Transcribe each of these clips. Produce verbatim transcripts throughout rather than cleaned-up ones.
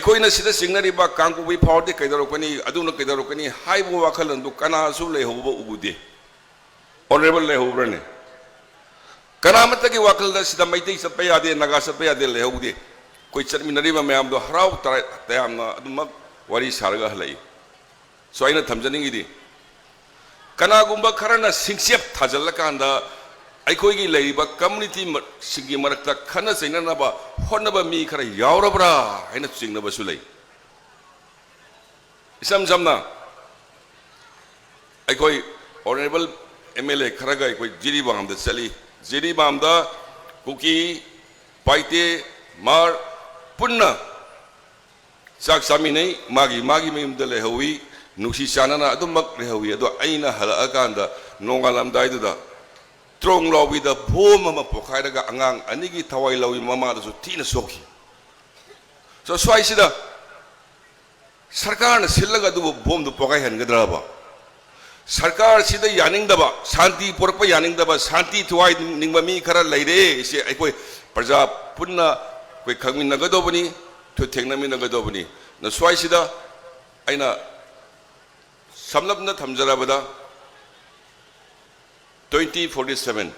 ꯑꯩꯈꯣꯏꯅ ꯁꯤꯗ ꯆꯤꯡꯅꯔꯤꯕ ꯀꯥꯡꯄꯣꯛꯄꯤ ꯐꯥꯎꯔꯗꯤ ꯀꯩꯗꯧꯔꯛꯀꯅꯤ, ꯑꯗꯨꯅ ꯀꯩꯗꯧꯔꯛꯀꯅꯤ ꯍꯥꯏꯕ ꯋꯥꯈꯜꯂꯣꯟꯗꯨ ꯀꯅꯥꯁꯨ ꯂꯩꯍꯧꯕ ꯎꯗꯦ꯫ ꯑꯣꯅꯔꯦꯕꯜ ꯂꯩꯍꯧꯕ꯭ꯔꯅꯦ? ꯀꯅꯥꯃꯠꯇꯒꯤ ꯋꯥꯈꯜꯗ ꯁꯤꯗ ꯃꯩꯇꯩ ꯆꯠꯄ ꯌꯥꯗꯦ, ꯅꯥꯒꯥ ꯆꯠꯄ ꯌꯥꯗꯦ ꯂꯩꯍꯧꯗꯦ꯫ ꯑꯩꯈꯣꯏ ꯆꯠꯃꯤꯟꯅꯔꯤꯕ ꯃꯌꯥꯝꯗꯣ ꯍꯔꯥꯎ ꯇꯔꯥ-, ꯇꯌꯥꯝꯅ ꯑꯗꯨꯃꯛ ꯋꯥꯔꯤ ꯁꯥꯔꯒ ꯍꯜꯂꯛꯏ꯫ ꯁꯣ ꯑꯩꯅ ꯊꯝꯖꯅꯤꯡꯉꯤꯗꯤ, ꯀꯅꯥꯒꯨꯝꯕ ꯈꯔꯅ ꯁꯤꯡꯆꯦꯞ ꯊꯥꯖꯤꯜꯂꯀꯥꯟꯗ ꯑꯩꯈꯣꯏꯒꯤ ꯂꯩꯔꯤꯕ ꯀꯝꯃꯨꯅꯤꯇꯤ ꯃ-, ꯁꯤꯡꯒꯤ ꯃꯔꯛꯇ ꯈꯠꯅ ꯆꯩꯅꯅꯕ ꯍꯣꯠꯅꯕ ꯃꯤ ꯈꯔ ꯌꯥꯎꯔꯕ꯭ꯔꯥ ꯍꯥꯏꯅ ꯆꯤꯡꯅꯕꯁꯨ ꯂꯩ꯫ ꯏꯁꯝ ꯁꯝꯅ, ꯑꯩꯈꯣꯏ ꯑꯣꯅꯔꯦꯕꯜ ꯑꯦꯝ ꯑꯦꯜ ꯑꯦ ꯈꯔꯒ ꯑꯩꯈꯣꯏ ꯖꯤꯔꯤꯕꯥꯝꯗ ꯆꯠꯂꯤ꯫ ꯖꯤꯔꯤꯕꯥꯝꯗ ꯀꯨꯀꯤ, ꯄꯥꯏꯇꯦ, ꯃꯥꯔ ꯄꯨꯟꯅ ꯆꯥꯛ ꯆꯥꯃꯤꯟꯅꯩ, ꯃꯥꯒꯤ ꯃꯥꯒꯤ ꯃꯌꯨꯝꯗ ꯂꯩꯍꯧꯏ, ꯅꯨꯡꯁꯤ ꯆꯥꯟꯅꯅ ꯑꯗꯨꯃꯛ ꯂꯩꯍꯧꯏ꯫ ꯑꯗꯣ ꯑꯩꯅ ꯍꯜꯂꯛꯑꯀꯥꯟꯗ ꯅꯣꯡꯉꯥꯜꯂꯝꯗꯥꯏꯗꯨꯗ ꯇ꯭ꯔꯣꯡ ꯂꯥꯎꯕꯤꯗ ꯕꯣꯝ ꯑꯃ ꯄꯣꯈꯥꯏꯔꯒ ꯑꯉꯥꯡ ꯑꯅꯤꯒꯤ ꯊꯋꯥꯏ ꯂꯧꯏ, ꯃꯃꯥꯗꯁꯨ ꯊꯤꯅ ꯁꯣꯛꯈꯤ꯫ ꯁꯣ ꯁ꯭ꯋꯥꯏꯁꯤꯗ ꯁꯔꯀꯥꯔꯅ ꯁꯤꯜꯂꯒ ꯑꯗꯨꯕꯨ ꯕꯣꯝꯗꯨ ꯄꯣꯈꯥꯏꯍꯟꯒꯗ꯭ꯔꯕ? ꯁꯔꯀꯥꯔꯁꯤꯗ ꯌꯥꯅꯤꯡꯗꯕ, ꯁꯥꯟꯇꯤ ꯄꯨꯔꯛꯄ ꯌꯥꯅꯤꯡꯗꯕ, ꯁꯥꯟꯇꯤ ꯊꯨꯒꯥꯏꯅꯤꯡꯕ ꯃꯤ ꯈꯔ ꯂꯩꯔꯦ꯫ ꯁꯤ ꯑꯩꯈꯣꯏ ꯄ꯭ꯔꯖꯥ ꯄꯨꯟꯅ ꯑꯩꯈꯣꯏ ꯈꯪꯃꯤꯟꯅꯒꯗꯧꯕꯅꯤ, ꯊꯨ ꯊꯦꯡꯅꯃꯤꯟꯅꯒꯗꯧꯕꯅꯤ꯫ ꯅ ꯁ꯭ꯋꯥꯏꯁꯤꯗ ꯑꯩꯅ ꯁꯝꯂꯞꯅ ꯊꯝꯖꯔꯕꯗ, twenty forty seven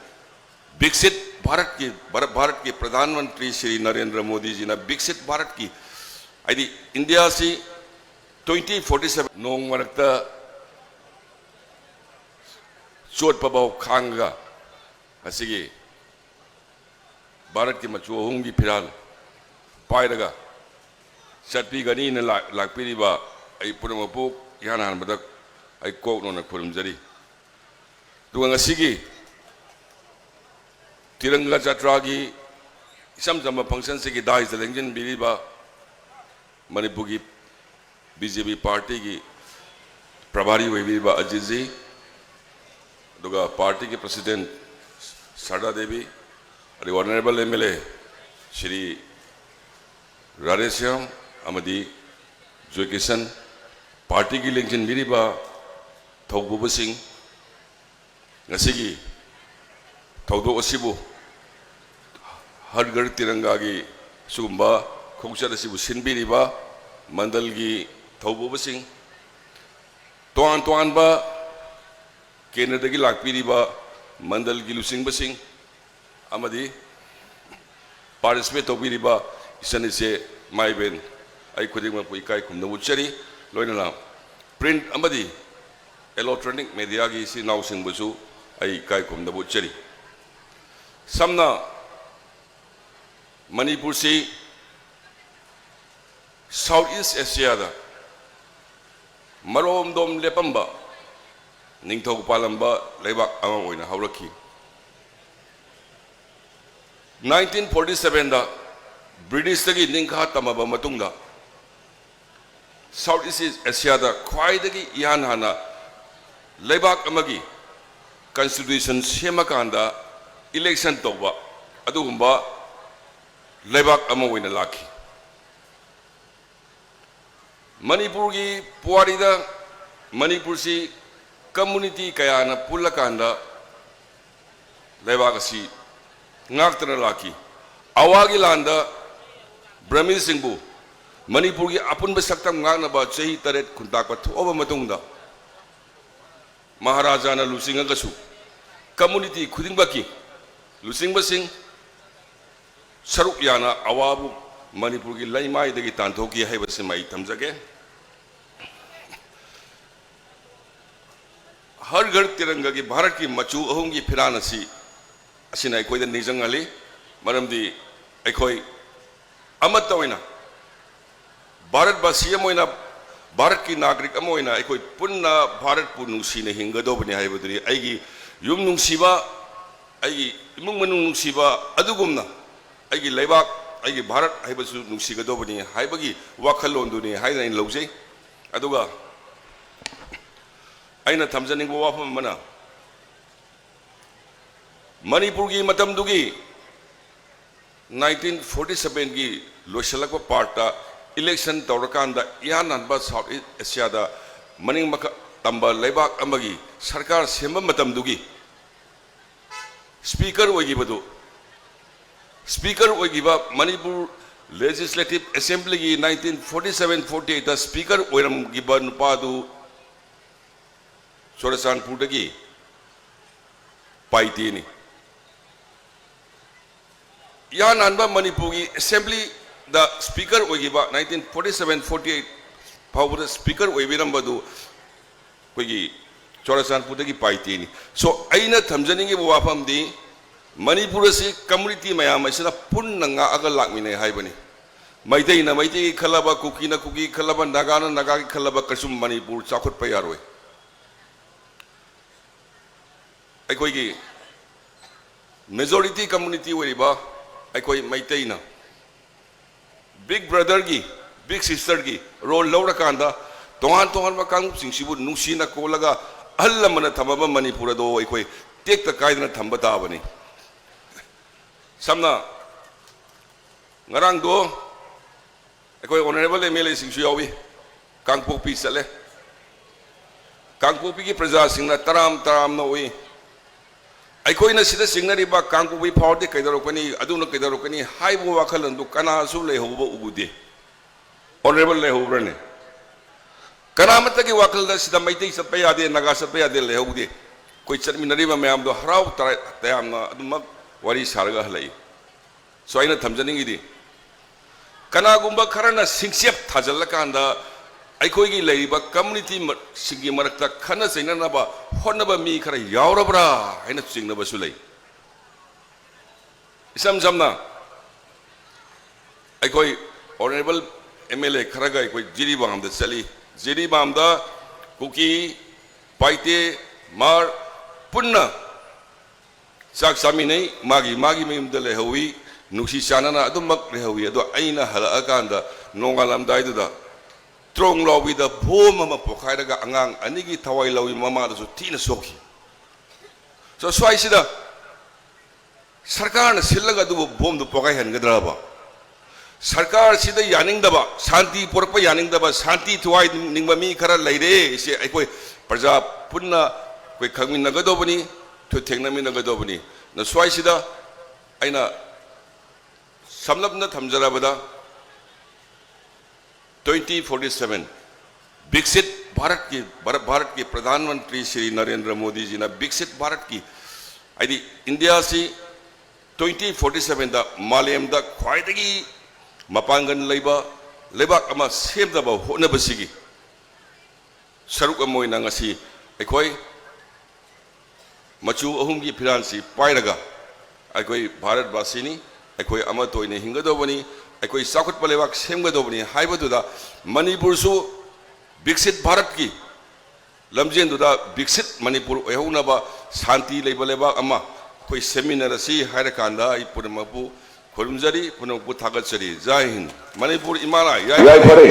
ꯕꯤꯛꯁꯤꯠ ꯚꯥꯔꯠꯀꯤ, ꯚꯥꯔꯠ, ꯚꯥꯔꯠꯀꯤ ꯄ꯭ꯔꯙꯥꯟ ꯃꯟꯇ꯭ꯔꯤ ꯁ꯭ꯔꯤ ꯅꯔꯦꯟꯗ꯭ꯔ ꯃꯣꯗꯤꯖꯤꯅ ꯕꯤꯛꯁꯤꯠ ꯚꯥꯔꯠꯀꯤ, ꯍꯥꯏꯗꯤ ꯏꯟꯗꯤꯌꯥꯁꯤ twenty forty seven ꯅꯣꯡ ꯃꯔꯛꯇ ꯆꯣꯠꯄꯐꯥꯎ ꯈꯥꯡꯉꯒ ꯉꯁꯤꯒꯤ ꯚꯥꯔꯠꯀꯤ ꯃꯆꯨ ꯑꯍꯨꯝꯒꯤ ꯐꯤꯔꯥꯜ ꯄꯥꯏꯔꯒ ꯆꯠꯄꯤꯒꯅꯤꯅ ꯂꯥꯛ-, ꯂꯥꯛꯄꯤꯔꯤꯕ ꯑꯩ ꯄꯨꯝꯅꯃꯛꯄꯨ ꯏꯍꯥꯟ ꯍꯥꯟꯕꯗ ꯑꯩ ꯀꯣꯛ ꯅꯧꯅ ꯈꯨꯔꯨꯝꯖꯔꯤ꯫ ꯑꯗꯨꯒ ꯉꯁꯤꯒꯤ ꯇꯤꯔꯪꯒꯥ ꯖꯇ꯭ꯔꯥꯒꯤ ꯏꯆꯝ ꯆꯝꯕ ꯐꯪꯁꯟꯁꯤꯒꯤ ꯗꯥꯏꯁꯇ ꯂꯦꯡꯁꯤꯟꯕꯤꯔꯤꯕ ꯃꯅꯤꯄꯨꯔꯒꯤ ꯕꯤ ꯖꯦ ꯄꯤ ꯄꯥꯔꯇꯤꯒꯤ ꯄ꯭ꯔꯚꯥꯔꯤ ꯑꯣꯏꯕꯤꯔꯤꯕ ꯑꯖꯤꯠꯖꯤ, ꯑꯗꯨꯒ ꯄꯥꯔꯇꯤꯒꯤ ꯄ꯭ꯔꯁꯤꯗꯦꯟ ꯁꯔꯗꯥ ꯗꯦꯕꯤ, ꯑꯗꯩ honourable M L A Shri Radheshyam ꯑꯃꯗꯤ ꯖꯣꯏꯀꯤꯁꯟ, ꯄꯥꯔꯇꯤꯒꯤ ꯂꯦꯡꯁꯤꯟꯕꯤꯔꯤꯕ ꯊꯧꯄꯨꯕꯁꯤꯡ, ꯉꯁꯤꯒꯤ ꯊꯧꯗꯣꯛ ꯑꯁꯤꯕꯨ ꯍꯔ ꯘꯔ ꯇꯤꯔꯪꯒꯥꯒꯤ ꯑꯁꯤꯒꯨꯝꯕ ꯈꯣꯡꯆꯠ ꯑꯁꯤꯕꯨ ꯁꯤꯟꯕꯤꯔꯤꯕ ꯃꯟꯗꯜꯒꯤ ꯊꯧꯕꯨꯕꯁꯤꯡ, ꯇꯣꯉꯥꯟ ꯇꯣꯉꯥꯟꯕ ꯀꯦꯟꯗ꯭ꯔꯗꯒꯤ ꯂꯥꯛꯄꯤꯔꯤꯕ ꯃꯟꯗꯜꯒꯤ ꯂꯨꯆꯤꯡꯕꯁꯤꯡ ꯑꯃꯗꯤ participate ꯇꯧꯕꯤꯔꯤꯕ ꯏꯆꯟ ꯏꯆꯦ ꯏꯃꯥ ꯏꯕꯦꯟ, ꯑꯩ ꯈꯨꯗꯤꯡꯃꯛꯄꯨ ꯏꯀꯥꯏ ꯈꯨꯝꯅꯕ ꯎꯠꯆꯔꯤ꯫ ꯂꯣꯏꯅꯅ print ꯑꯃꯗꯤ electronic mediaꯒꯤ ꯏꯆꯤꯟ ꯏꯅꯥꯎꯁꯤꯡꯕꯨꯁꯨ ꯑꯩ ꯏꯀꯥꯏ ꯈꯨꯝꯅꯕ ꯎꯠꯆꯔꯤ꯫ ꯁꯝꯅ ꯃꯅꯤꯄꯨꯔꯁꯤ South East Asiaꯗ ꯃꯔꯣꯝꯗꯣꯝ ꯂꯦꯞꯄꯝꯕ ꯅꯤꯡꯊꯧ ꯄꯥꯜꯂꯝꯕ ꯂꯩꯕꯥꯛ ꯑꯃ ꯑꯣꯏꯅ ꯍꯧꯔꯛꯈꯤ꯫ Nineteen forty sevenꯗ Britishꯇꯒꯤ ꯅꯤꯡꯈꯥ ꯇꯝꯃꯕ ꯃꯇꯨꯡꯗ South East Asiaꯗ ꯈ꯭ꯋꯥꯏꯗꯒꯤ ꯏꯍꯥꯟ ꯍꯥꯟꯅ ꯂꯩꯕꯥꯛ ꯑꯃꯒꯤ constitution ꯁꯦꯝꯃꯀꯥꯟꯗ election ꯇꯧꯕ ꯑꯗꯨꯒꯨꯝꯕ ꯂꯩꯕꯥꯛ ꯑꯃ ꯑꯣꯏꯅ ꯂꯥꯛꯈꯤ꯫ ꯃꯅꯤꯄꯨꯔꯒꯤ ꯄꯨꯋꯥꯔꯤꯗ ꯃꯅꯤꯄꯨꯔꯁꯤ community ꯀꯌꯥꯅ ꯄꯨꯜꯂꯀꯥꯟꯗ ꯂꯩꯕꯥꯛ ꯑꯁꯤ ꯉꯥꯛꯇꯅ ꯂꯥꯛꯈꯤ꯫ ꯑꯋꯥꯒꯤ ꯂꯥꯟꯗ ꯕ꯭ꯔꯍꯃꯤꯟꯁꯤꯡꯕꯨ ꯃꯅꯤꯄꯨꯔꯒꯤ ꯑꯄꯨꯟꯕ ꯁꯛꯇꯝ ꯉꯥꯛꯅꯕ ꯆꯍꯤ ꯇꯔꯦꯠ ꯈꯨꯟꯇꯥꯛꯄ ꯊꯣꯛꯑꯕ ꯃꯇꯨꯡꯗ ꯃꯍꯥꯔꯥꯖꯥꯅ ꯂꯨꯆꯤꯡꯉꯒꯁꯨ community ꯈꯨꯗꯤꯡꯃꯛꯀꯤ ꯂꯨꯆꯤꯡꯕꯁꯤꯡ ꯁꯔꯨꯛ ꯌꯥꯅ ꯑꯋꯥꯕꯨ ꯃꯅꯤꯄꯨꯔꯒꯤ ꯂꯩꯃꯥꯏꯗꯒꯤ ꯇꯥꯟꯊꯣꯛꯈꯤ ꯍꯥꯏꯕꯁꯤꯃ ꯑꯩ ꯊꯝꯖꯒꯦ꯫ ꯍꯔ ꯘꯔ ꯇꯤꯔꯪꯒꯒꯤ ꯚꯥꯔꯠꯀꯤ ꯃꯆꯨ ꯑꯍꯨꯝꯒꯤ ꯐꯤꯔꯥꯟ ꯑꯁꯤ, ꯑꯁꯤꯅ ꯑꯩꯈꯣꯏꯗ ꯅꯤꯡꯁꯤꯡꯍꯜꯂꯤ꯫ ꯃꯔꯝꯗꯤ ꯑꯩꯈꯣꯏ ꯑꯃꯠꯇ ꯑꯣꯏꯅ ꯚꯥꯔꯠꯕꯥꯁꯤ ꯑꯃ ꯑꯣꯏꯅ, ꯚꯥꯔꯠꯀꯤ ꯅꯥꯒꯔꯤꯛ ꯑꯃ ꯑꯣꯏꯅ ꯑꯩꯈꯣꯏ ꯄꯨꯟꯅ ꯚꯥꯔꯠꯄꯨ ꯅꯨꯡꯁꯤꯅ ꯍꯤꯡꯒꯗꯧꯕꯅꯤ ꯍꯥꯏꯕꯗꯨꯅꯤ꯫ ꯑꯩꯒꯤ ꯌꯨꯝ ꯅꯨꯡꯁꯤꯕ, ꯑꯩꯒꯤ ꯏꯃꯨꯡ ꯃꯅꯨꯡ ꯅꯨꯡꯁꯤꯕ ꯑꯗꯨꯒꯨꯝꯅ ꯑꯩꯒꯤ ꯂꯩꯕꯥꯛ, ꯑꯩꯒꯤ ꯚꯥꯔꯠ ꯍꯥꯏꯕꯁꯨ ꯅꯨꯡꯁꯤꯒꯗꯧꯕꯅꯤ ꯍꯥꯏꯕꯒꯤ ꯋꯥꯈꯜꯂꯣꯟꯗꯨꯅꯤ ꯍꯥꯏꯅ ꯑꯩꯅ ꯂꯧꯖꯩ꯫ ꯑꯗꯨꯒ ꯑꯩꯅ ꯊꯝꯖꯅꯤꯡꯕ ꯋꯥꯐꯝ ꯑꯃꯅ, ꯃꯅꯤꯄꯨꯔꯒꯤ ꯃꯇꯝꯗꯨꯒꯤ nineteen forty sevenꯒꯤ ꯂꯣꯏꯁꯤꯜꯂꯛꯄ partꯇ election ꯇꯧꯔꯀꯥꯟꯗ ꯏꯍꯥꯟ ꯍꯥꯟꯕ South East Asiaꯗ ꯃꯅꯤꯡ ꯃꯈꯥ ꯇꯝꯕ ꯂꯩꯕꯥꯛ ꯑꯃꯒꯤ ꯁꯔꯀꯥꯔ ꯁꯦꯝꯕ ꯃꯇꯝꯗꯨꯒꯤ speaker ꯑꯣꯏꯈꯤꯕꯗꯨ, speaker ꯑꯣꯏꯈꯤꯕ Manipur Legislative Assemblyꯒꯤ nineteen forty seven forty eightꯇ Speaker ꯑꯣꯏꯔꯝꯈꯤꯕ ꯅꯨꯄꯥꯗꯨ ꯆꯨꯔꯆꯥꯟꯄꯨꯔꯗꯒꯤ ꯄꯥꯏꯇꯦꯅꯤ꯫ ꯏꯍꯥꯟ ꯍꯥꯟꯕ ꯃꯅꯤꯄꯨꯔꯒꯤ Assemblyꯗ Speaker ꯑꯣꯏꯈꯤꯕ nineteen forty seven forty eight ꯐꯥꯎꯕꯗ Speaker ꯑꯣꯏꯕꯤꯔꯝꯕꯗꯨ ꯑꯩꯈꯣꯏꯒꯤ ꯆꯨꯔꯆꯥꯟꯄꯨꯔꯗꯒꯤ ꯄꯥꯏꯇꯦꯅꯤ꯫ So ꯑꯩꯅ ꯊꯝꯖꯅꯤꯡꯉꯤꯕ ꯋꯥꯐꯝꯗꯤ ꯃꯅꯤꯄꯨꯔ ꯑꯁꯤ community ꯃꯌꯥꯝ ꯑꯁꯤꯅ ꯄꯨꯟꯅ ꯉꯥꯛꯑꯒ ꯂꯥꯛꯃꯤꯟꯅꯩ ꯍꯥꯏꯕꯅꯤ꯫ ꯃꯩꯇꯩꯅ ꯃꯩꯇꯩꯒꯤ ꯈꯜꯂꯕ, ꯀꯨꯀꯤꯅ ꯀꯨꯀꯤ ꯈꯜꯂꯕ, ꯅꯥꯒꯥꯅ ꯅꯥꯒꯥꯒꯤ ꯈꯜꯂꯕ ꯀꯩꯁꯨ ꯃꯅꯤꯄꯨꯔ ꯆꯥꯎꯈꯠꯄ ꯌꯥꯔꯣꯏ꯫ ꯑꯩꯈꯣꯏꯒꯤ majority community ꯑꯣꯏꯔꯤꯕ ꯑꯩꯈꯣꯏ ꯃꯩꯇꯩꯅ big brotherꯒꯤ, big sisterꯒꯤ role ꯂꯧꯔꯀꯥꯟꯗ ꯇꯣꯉꯥꯟ ꯇꯣꯉꯥꯟꯕ ꯀꯥꯡꯂꯨꯞꯁꯤꯡꯁꯤꯕꯨ ꯅꯨꯡꯁꯤꯅ ꯀꯣꯜꯂꯒ ꯑꯍꯜ ꯂꯃꯟꯅ ꯊꯝꯃꯕ ꯃꯅꯤꯄꯨꯔ ꯑꯗꯣ ꯑꯩꯈꯣꯏ ꯇꯦꯛꯇ ꯀꯥꯏꯗꯅ ꯊꯝꯕ ꯇꯥꯕꯅꯤ꯫ ꯁꯝꯅ ꯉꯔꯥꯡꯗꯣ ꯑꯩꯈꯣꯏ Honourable MLAꯁꯤꯡꯁꯨ ꯌꯥꯎꯏ, ꯀꯥꯡꯄꯣꯛꯄꯤ ꯆꯠꯂꯦ꯫ ꯀꯥꯡꯄꯣꯛꯄꯤꯒꯤ ꯄ꯭ꯔꯖꯥꯁꯤꯡꯅ ꯇꯔꯥꯝ ꯇꯔꯥꯝꯅ ꯎꯏ꯫ ꯑꯩꯈꯣꯏꯅ ꯁꯤꯗ ꯆꯤꯡꯅꯔꯤꯕ ꯀꯥꯡꯄꯣꯛꯄꯤ ꯐꯥꯎꯔꯗꯤ ꯀꯩꯗꯧꯔꯛꯀꯅꯤ, ꯑꯗꯨꯅ ꯀꯩꯗꯧꯔꯛꯀꯅꯤ ꯍꯥꯏꯕ ꯋꯥꯈꯜꯂꯣꯟꯗꯨ ꯀꯅꯥꯁꯨ ꯂꯩꯍꯧꯕ ꯎꯗꯦ꯫ Honourable ꯂꯩꯍꯧꯕ꯭ꯔꯅꯦ? ꯀꯅꯥꯃꯠꯇꯒꯤ ꯋꯥꯈꯜꯗ ꯁꯤꯗ ꯃꯩꯇꯩ ꯆꯠꯄ ꯌꯥꯗꯦ, ꯅꯥꯒꯥ ꯆꯠꯄ ꯌꯥꯗꯦ ꯂꯩꯍꯧꯗꯦ꯫ ꯑꯩꯈꯣꯏ ꯆꯠꯃꯤꯟꯅꯔꯤꯕ ꯃꯌꯥꯝꯗꯣ ꯍꯔꯥꯎ ꯇꯔꯥ-, ꯇꯌꯥꯝꯅ ꯑꯗꯨꯃꯛ ꯋꯥꯔꯤ ꯁꯥꯔꯒ ꯍꯜꯂꯛꯏ꯫ So ꯑꯩꯅ ꯊꯝꯖꯅꯤꯡꯉꯤꯗꯤ, ꯀꯅꯥꯒꯨꯝꯕ ꯈꯔꯅ ꯁꯤꯡꯆꯦꯞ ꯊꯥꯖꯤꯜꯂꯀꯥꯟꯗ ꯑꯩꯈꯣꯏꯒꯤ ꯂꯩꯔꯤꯕ community ꯃ-, ꯁꯤꯡꯒꯤ ꯃꯔꯛꯇ ꯈꯠꯅ ꯆꯩꯅꯅꯕ ꯍꯣꯠꯅꯕ ꯃꯤ ꯈꯔ ꯌꯥꯎꯔꯕ꯭ꯔꯥ ꯍꯥꯏꯅ ꯆꯤꯡꯅꯕꯁꯨ ꯂꯩ꯫ ꯏꯁꯝ ꯁꯝꯅ ꯑꯩꯈꯣꯏ Honourable MLA ꯈꯔꯒ ꯑꯩꯈꯣꯏ ꯖꯤꯔꯤꯕꯥꯝꯗ ꯆꯠꯂꯤ꯫ ꯖꯤꯔꯤꯕꯥꯝꯗ ꯀꯨꯀꯤ, ꯄꯥꯏꯇꯦ, ꯃꯥꯔ ꯄꯨꯟꯅ ꯆꯥꯛ ꯆꯥꯃꯤꯟꯅꯩ, ꯃꯥꯒꯤ ꯃꯥꯒꯤ ꯃꯌꯨꯝꯗ ꯂꯩꯍꯧꯏ, ꯅꯨꯡꯁꯤ ꯆꯥꯟꯅꯅ ꯑꯗꯨꯃꯛ ꯂꯩꯍꯧꯏ꯫ ꯑꯗꯣ ꯑꯩꯅ ꯍꯜꯂꯛꯑꯀꯥꯟꯗ ꯅꯣꯡꯉꯥꯜꯂꯝꯗꯥꯏꯗꯨꯗ ꯇ꯭ꯔꯣꯡ ꯂꯥꯎꯕꯤꯗ ꯕꯣꯝ ꯑꯃ ꯄꯣꯈꯥꯏꯔꯒ ꯑꯉꯥꯡ ꯑꯅꯤꯒꯤ ꯊꯋꯥꯏ ꯂꯧꯏ, ꯃꯃꯥꯗꯁꯨ ꯊꯤꯅ ꯁꯣꯛꯈꯤ꯫ So ꯁ꯭ꯋꯥꯏꯁꯤꯗ ꯁꯔꯀꯥꯔꯅ ꯁꯤꯜꯂꯒ ꯑꯗꯨꯕꯨ ꯕꯣꯝꯗꯨ ꯄꯣꯈꯥꯏꯍꯟꯒꯗ꯭ꯔꯕ? ꯁꯔꯀꯥꯔꯁꯤꯗ ꯌꯥꯅꯤꯡꯗꯕ, ꯁꯥꯟꯇꯤ ꯄꯨꯔꯛꯄ ꯌꯥꯅꯤꯡꯗꯕ, ꯁꯥꯟꯇꯤ ꯊꯨꯒꯥꯏꯅꯤꯡꯕ ꯃꯤ ꯈꯔ ꯂꯩꯔꯦ꯫ ꯁꯤ ꯑꯩꯈꯣꯏ ꯄ꯭ꯔꯖꯥ ꯄꯨꯟꯅ ꯑꯩꯈꯣꯏ ꯈꯪꯃꯤꯟꯅꯒꯗꯧꯕꯅꯤ, ꯊꯨ ꯊꯦꯡꯅꯃꯤꯟꯅꯒꯗꯧꯕꯅꯤ꯫ ꯑꯗꯨꯅ ꯁ꯭ꯋꯥꯏꯁꯤꯗ ꯑꯩꯅ ꯇꯝꯂꯞꯅ ꯊꯝꯖꯔꯕꯗ, twenty forty seven ꯕꯤꯛꯁꯤꯠ ꯚꯥꯔꯠꯀꯤ, ꯚꯥꯔꯠ, ꯚꯥꯔꯠꯀꯤ ꯄ꯭ꯔꯙꯥꯟ ꯃꯟꯇ꯭ꯔꯤ ꯁ꯭ꯔꯤ ꯅꯔꯦꯟꯗ꯭ꯔ ꯃꯣꯗꯤꯖꯤꯅ ꯕꯤꯛꯁꯤꯠ ꯚꯥꯔꯠꯀꯤ, ꯍꯥꯏꯗꯤ ꯏꯟꯗꯤꯌꯥꯁꯤ twenty forty sevenꯗ ꯃꯥꯂꯦꯝꯗ ꯈ꯭ꯋꯥꯏꯗꯒꯤ ꯃꯄꯥꯡꯒꯜ ꯂꯩꯕ ꯂꯩꯕꯥꯛ ꯑꯃ ꯁꯦꯝꯅꯕ ꯍꯣꯠꯅꯕꯁꯤꯒꯤ ꯁꯔꯨꯛ ꯑꯃ ꯑꯣꯏꯅ ꯉꯁꯤ ꯑꯩꯈꯣꯏ ꯃꯆꯨ ꯑꯍꯨꯝꯒꯤ ꯐꯤꯔꯥꯜꯁꯤ ꯄꯥꯏꯔꯒ ꯑꯩꯈꯣꯏ ꯚꯥꯔꯠꯕꯥꯁꯤꯅꯤ, ꯑꯩꯈꯣꯏ ꯑꯃꯠꯇ ꯑꯣꯏꯅ ꯍꯤꯡꯒꯗꯧꯕꯅꯤ, ꯑꯩꯈꯣꯏ ꯆꯥꯎꯈꯠꯄ ꯂꯩꯕꯥꯛ ꯁꯦꯝꯒꯗꯧꯕꯅꯤ ꯍꯥꯏꯕꯗꯨꯗ ꯃꯅꯤꯄꯨꯔꯁꯨ ꯕꯤꯛꯁꯤꯠ ꯚꯥꯔꯠꯀꯤ ꯂꯝꯖꯦꯟꯗꯨꯗ ꯕꯤꯛꯁꯤꯠ ꯃꯅꯤꯄꯨꯔ ꯑꯣꯏꯍꯧꯅꯕ, ꯁꯥꯟꯇꯤ ꯂꯩꯕ ꯂꯩꯕꯥꯛ ꯑꯃ ꯑꯩꯈꯣꯏ ꯁꯦꯝꯃꯤꯟꯅꯔꯁꯤ ꯍꯥꯏꯔꯀꯥꯟꯗ ꯑꯩ ꯄꯨꯝꯅꯃꯛꯄꯨ ꯈꯨꯔꯨꯝꯖꯔꯤ, ꯄꯨꯝꯅꯃꯛꯄꯨ ꯊꯥꯒꯠꯆꯔꯤ꯫ ꯖꯥꯏ ꯍꯤꯟꯗ꯫ ꯃꯅꯤꯄꯨꯔ ꯏꯃꯥꯅ ꯌꯥꯏꯐꯔꯦ꯫